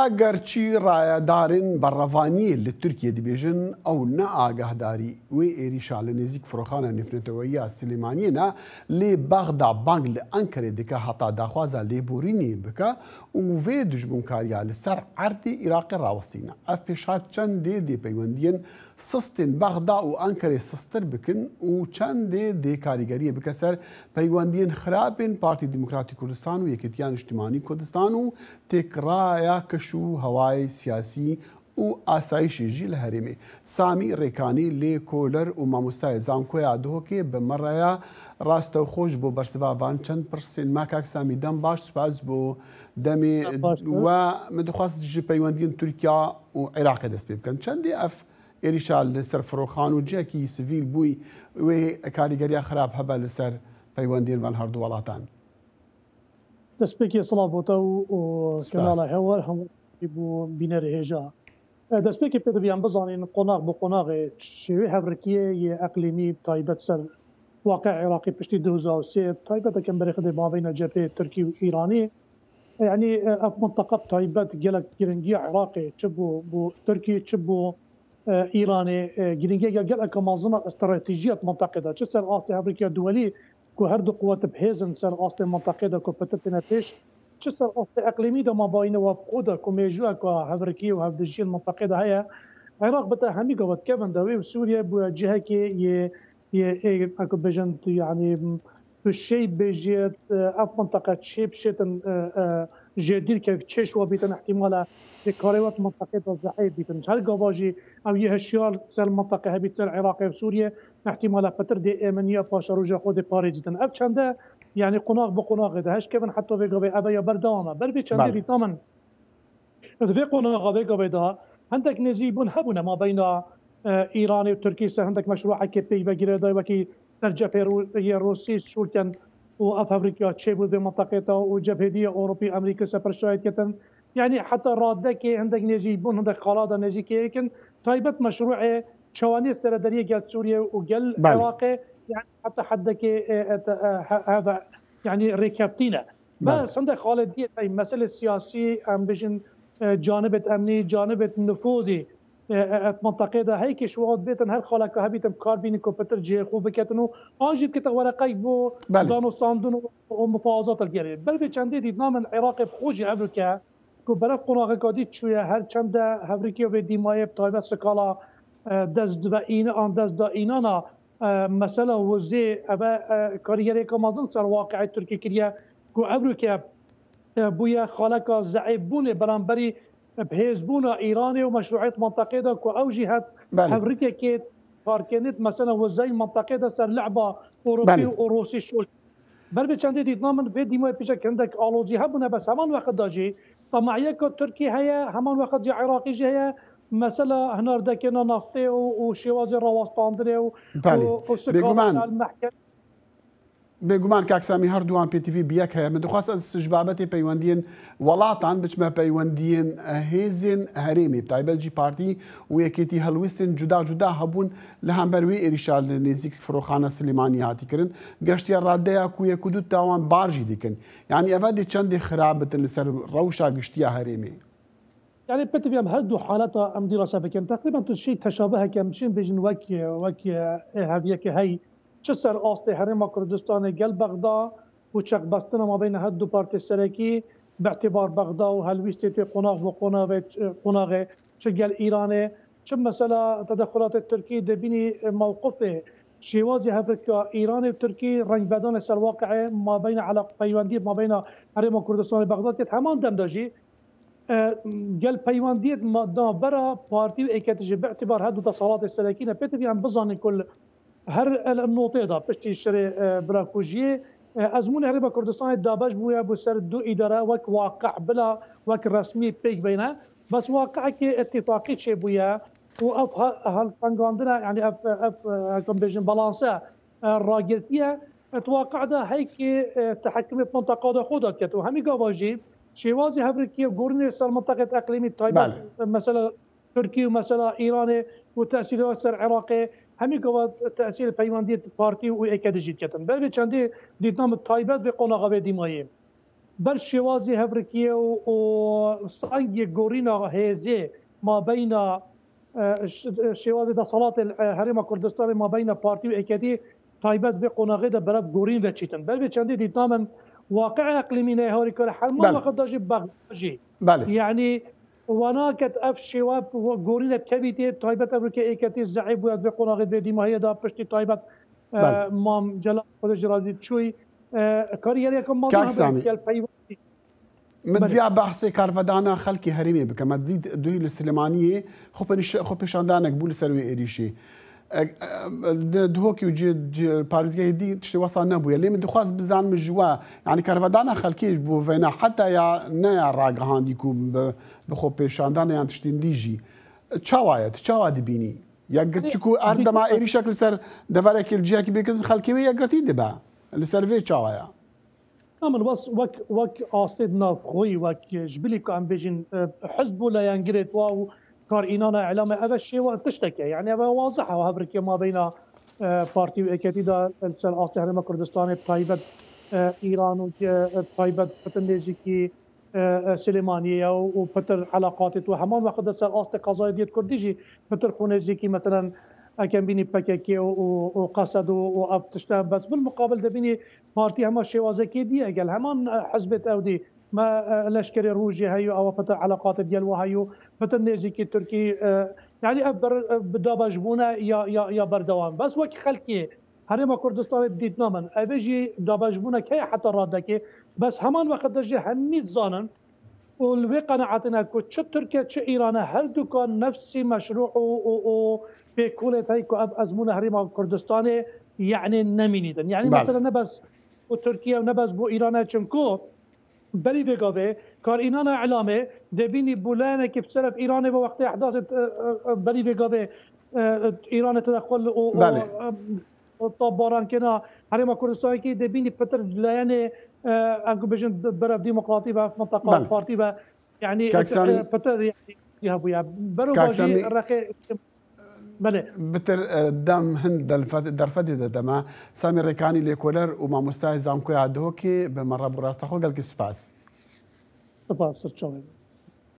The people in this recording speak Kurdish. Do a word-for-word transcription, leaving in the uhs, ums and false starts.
Egerçî rayedarên berrevaniyê li Tirkiyê dibêjin ew ne agahdarî wê êrîşa li nêzîk firoxana nêvneteweyiya Silêmaniyê ne, lê Bexda bang li Enkerê dike heta daxwaza lêborînê bike û vê dijminkariya li ser erdê Iraqê rawestîne. Ev pêşhat çendê dê peywendiyên sistên Bexda û Enkerê sisttir bikin û çendê dê karîgeriyê bike ser peywendiyên xirabên Partî Demokratîk Kurdistan û Yekîtiya Niştimanî Kurdistan û têkraya keş û hewayê siyasî û asayîşê jî li herêmê. Samî Rêkanî lêkoler û mamostayê Zankoya Duhokê bi me re ya. Rastewxo ji bo bersiva van çend pirsên me, kak Samî, dem baş, spas bo demê we. Min dixwest ji peywendiyên Tirkiya û Iraqê dest pê bikin. Çendê ev êrîşa li ser firoxan û cihekî sivîl bûy wê karîgeriya xirab hebe li ser peywendiyên van herdu welatan? Destpêkê silav bo te û, û Spas. Kanala Heval, hemû bo bînerê hêja. E, destpêkê pê divê em bizanîn, qonax bi qonaxê şêwê hevrikiyê yê eqlîmî taybet ser waqe Iraqê piştî du hezar û sê, taybet ekem berê xwe dê mabeyna cephê Tirkî û Îranî. Yanî, e, ev minteqa bi taybet gelek giringiya Iraqê, çi bo, bo Tirkî, çi bo, e, Îranê, e, giringiya gelek mezin a stratejî ya di minteqê de, çi ser astê hevrikiya duwelî ku her du quwet bi hêz in ser astê minteqê de ku pitir têne pêş, çi ser astê eqlîmî de ma bayîne we bi xwe de ku mêjûyeka hevrikiyê û hevdijiyê di minteqê de heye. Iraq bi te hemî gava dikevin dawî û Sûriye bûye cihekê yê, yê, ê, eku bêjin tu, yanî, tu şey bêjî, e, ev minteqe çê bişêtin, e, e, jêdîr ke çêş we bîtin, ihtimale vê karê we di minteqê de zeîf bîtin. Her gava jî ew yê hişyar ser minteqe hebît ser Iraqê û Sûriye, ihtimale pitir dê êminiya paşeroja xwe dê parêzîtin. Ev çende, yanî qonax bi qonaxê de heşkevin heta vê gavê eve ya berdewam e. Ber vê çendê Belê. Dîtna min, di vê qonaxa vê gavê de hindek nêzîbûn hebûne mabeyna, e, Îranê û Tirkî ser hindek meşrûekê pêk ve girêdayî wekî ser cephê Rû-, yê Rûsî şûl ken û ev hevrikiya çêbû vê minteqê de û cephê dî yê Ewropî Amerîkî ser pir şahid ketin. Yanî heta radekê hindek nêzîbûn, hindek xala de nêzîkê yek in. Taybet meşrûê çewaniyê seredariyê gel Sûriye û gel Belê. Iraqê, yanî heta heddekê, e, e, te, e, he-, heve, yanî rêkeftin e. Belê. Bes hindek xalê diyê tey meselê siyasî, em bêjin, e, canibêt emnî, canibêt nifûzî, e, e, e, minteqê de hey kê şiwat bêtin, her xaleka hebîtin kar bînin ku pitir cihê xwe biketin û an jî bikete wereqeyek bo Belê. Danûstandin û, û mifazat hilgerê. Ber vê çendê dîtna min Iraqê bi xwe jî evroke ku beref qonaxeka dî çûye, her çende hevrikê vê dîmayê bi taybet skala, e, dest ve îne an dest da înana, e, mesela wizê eve, e, karîgerêka mezin ser waqiê Tirkî kiriye ku evroke, e, bûye xaleka zeîfbûnê beramberî bihêzbûna Îranê û meşrûiyet menteqê de ku ew jî hev Belê. Hevrikekê karkenêt mesela wizeyî menteqê de ser lehba Ewropî Belê. Û Rûsî şol. Ber vê çendê dîtina min vê dîmayê pêşek hindek alozî hebûne, bes heman wexit de jî temahiyeka Tirkî heye, heman wexit jî Iraqî jî heye. Mesela hinardekêna naftê û, û şêwazê rawestandinê û, Belê. Û, û Bêguman. Sikala mehkem. Bêguman kak Samî, her duwan pêtivî bi yek heye. Min dixwest ez ji babetê peywendiyên welatan biçime peywendiyên hêzên herêmê, bi taybet jî partî û yekêtî helwîstên cuda cuda hebûn li hember wê êrîşa li nêzîk firoxana Silêmaniyê hatî kirin. Geştiye radeya ku yek û du tawan bar jî dikin. Yanî eve dê çendê xirab bitin li ser rewşa giştiya herêmê. Yanî pitivî em her du haleta em dîrase bikin. Teqrîben tu şey teşabiheke em çin bêjin wek, wek, e, heviyeke hey. Çi ser astê Herêma Kurdistanê gel Bexda û çeqbestina mabeyna her du partê serekî, bi îtibar Bexda û helwîstê tê qonax bo qonaxê, qonaxê, çi gel Îranê, çi mesela tedexulatê Tirkî dibînî, e, mewqifê şêwazî hevrikiya Îranê û Tirkî rengvedanê ser waqiê mabeyna elaq-, peywendiyê mabeyna Herêma Kurdistanê Bexdad ket heman dem de jî, e, gel peywendiyê ma-, navbera partî û êketî jî bi îtibar her du desthilatê serekî ne. Pêtivî em bizanin ku li her el notê de piştî şirê, e, birakujiyê, e, ezmûnê Herêma Kurdistanê dabeş bûye bo ser du îdare wek waqe bila wek resmî pêk beyne. Bes waqeyekê îtîfaqî çêbûye û ev he-, helfengandine, yanî ev, ev, e, hekim bêjin balanse, e, ragirtiye. Di waqe de heykê, e, tehekimê minteqa de xwe de ket û hemî gava jî şêwazî hevrikiyê gorînê ser minteqê eqlîmî taybet, Belê. E, mesela Tirkî û mesela Îranê û tesîrê wê ser Iraqê, hemî gava tesîrê peywendiyê partî û êkê de jî diketin. Ber vê çendê dîtina min taybet vê qonaxa vê dîmayê. ber şêwazê hevrikiyê û, û sangê gorîna hêzê mabeyna, e, ş-, şêwazê deselatê, e, Herêma Kurdistanê mabeyna partî û êketî taybet vê qonaxê de berev gorîn veçîtin. Ber vê çendê dîtina min waqi'a iqlîmî neyê harîkar, hema Belê. wexta jî Bexda jî. Belê. Yanî, we naket ev şêwe gorîne kevîtê, taybet ev rûkê êketî zeîf bûye, vê qonaxê vê dîmahiyê de piştî taybet, e, Belê. Mam Celal Xwedê jî razî çûy, e, karîyereke mezin Kak hebû, Samî. gel peyva. Min Belê. diviya behsê karvedana xelkê herêmê bike. Me dît duhî li Silêmaniyê xwe pêniş-, xwe pêşandanek bû li ser wê êrîşê. E, e, di, dihokî û ci, ci, parêzgehê dî tiştê wesa nebûye. Lê min dixwest bizanim ji we, yanî karvedana xelkê ji bo vêna heta ya ne ya ragihandî ku bi, bi xwe pêşandana yan tiştên dî jî. Çawa ye? Tu çawa dibînî? Yekgirtî Ê, çiku her dema êrîşek li ser deverekê li cihekî bê kirin, xelkê wê yekgirtî dibe. Li ser vê çawa ye? Na, min wes-, wek, wek astê di navxweyî, wek ji bilî ku em bêjin, e, hizb û leyengirê twa û karînana îlamê, ev e şêwa tiştek e. Yanî ev e wazih e, hevrikê mabeyna, e, partî û êketî de, e, li ser astê Herêma Kurdistanê, bi taybet, e, Îran û, e, bi taybet pitir nêzîkî, e, e, Silêmaniyê ye û, û pitir eleqatê twa. Heman wexta de ser astê qezayê diyê Kurdî jî pitir xwe nêzîkî, meselen, ekem bînî P K K û, û, û Qesed û, û ev tişte. Bes bil muqabil de bînî partî hema şêwazekê diye gel heman, e, hizbêt ew dî. Me, e, leşkerê rojê heyû, ewa pitir eleqatê gel wa heyû, pitir nêzîkî Tirkî, e, yanî ev ber-, e, bi dabeşbûne ya, ya, ya berdewam. Bes wek xelkê Herêma Kurdistanê dîtina min, ev ê jî dabeşbûnek heye heta radekê. Bes heman wexet de jî hemî dizanin û li wê qenaetê ne ku çi Tirkiye, çi Îrane, her dukan nefsî meşrû û, û, û pêkolê heye ku ev ezmûna Herêma Kurdistanê, yanî nemînîtin. Yanî Belê. mesela ne bes bo Tirkiye û ne bes bo Îrane, çimku berî vê gavê, karînana îlamê, dê bînî bû layenekî bi seref Îranê ve wextê ehdasê, e, e, e, berî vê gavê, e, e, Îranê tedexul û, û, Belê. e, e, topbarankirina Herêma Kurdistanekî dê bînî pitir layenê, e, em ku bêjin berev demokratî ve, minteqa Belê. partî ve, yanî, Kak Samî. e, pitir, yanî, hebûye. Bero Kak vajî Samî. rexê Belê. Bitir, e, dem hin delfet-, derfetê de deme. Samî Rêkanî lêkoler û mamostayê zankoya Dihokê bi me re bû, rasta xwe gelkî spas. Spas, sirçavê.